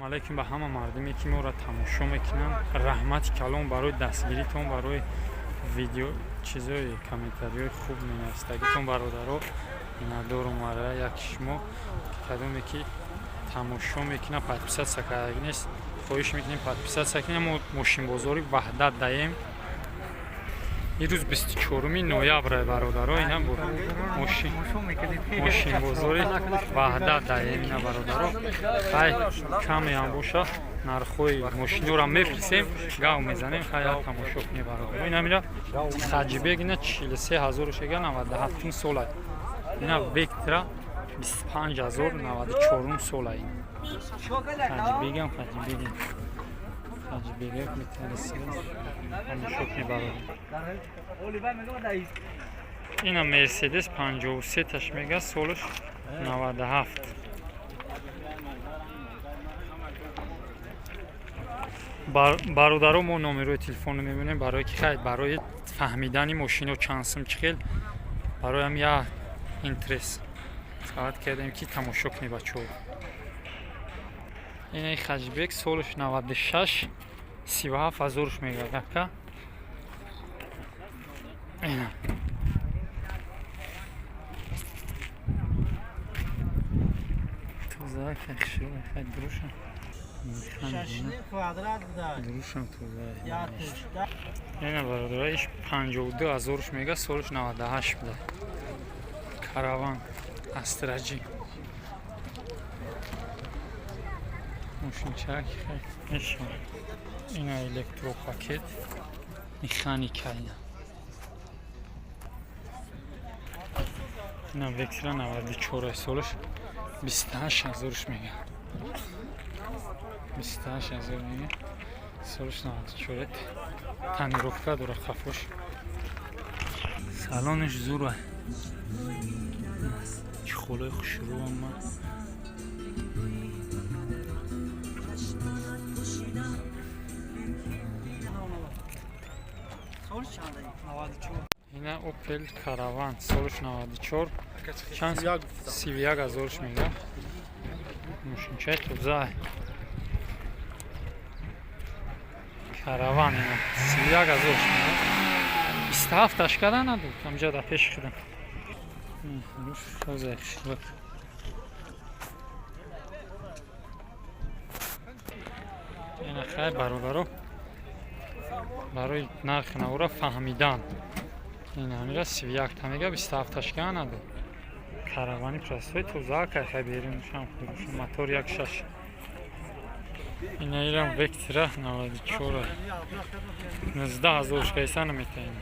Алайкум ба ҳама мардуме, ки моро тамошо мекунанд. Раҳмати калон барои дастгиритон, барои видео, чизои, комментариҳои хуб менавистагитон, бародаро. Миннатдорум ара як шумо. Кадоме ки тамошо мекунад, подписаться кардаги нест, хоҳиш мекунем, подписаться кунем. Мо мошинбозори Ваҳдат даем. Ирӯз 24 ноябр, бародаро. Ина мошинбозори Ваҳдат даем, ина, бародаро. Хай, камеам боша, нархҳои мошинҳоро мепурсем, гав мезанем. Хай, як тамошо кунем, бародаро. Ина мира Хаҷибек, ина 43 ҳазору шега, 97-ум сола. Ина Вектра 25 0, 94-ум сола. Ина Хаҷибегам, Хаҷибегем, Хаҷибегак метарисем. Тамошо кунем, бародар. Ина Мерседес 53 таш мега, солаш 97. Бародаро, мо номерои телефонро мебинем, барое ки, хай, барои фаҳмидани мошино чанд сум, чӣ хел, бароям як интерес сават кардем, ки тамошо кунед, бачаҳо. Инаи Хаҷибек, солаш 96, 37 ҳазоруш мега, яка. Ина тоза, хай, дуруша. Дурушам тоза. Ина, бародаро, иш 52 ҳазоруш мега, солаш 98 буда. Караван Астраҷи, мошинчак, хай, мешавад. Ина электропакет, механика. Ина Вектра 94, солаш 28 ҳазоруш мега, 28 ҳазор мега, солаш 94, тонировка дора хафош, салонаш зура, чехолои хушрӯ ама. Ина Опел Караван, солаш 94, чанд? 31 ҳазорш мега. Мошинчаи тоза, Караван. Ина 31 ҳазорш мега, 27-аш када надод, ҳамҷа дар пеши худам. Тоза, хушрӯ. Ина, хай, бародаро, барои нархи навора фаҳмидан, ин ҳамира 31-та мега, 27-аш ка надод. Каравани простой, тоза, кай, хай, беруншам хуруш, мотор 1.6. Ина ирам Вектра 94, 19 ҳазор шкайса наметаин.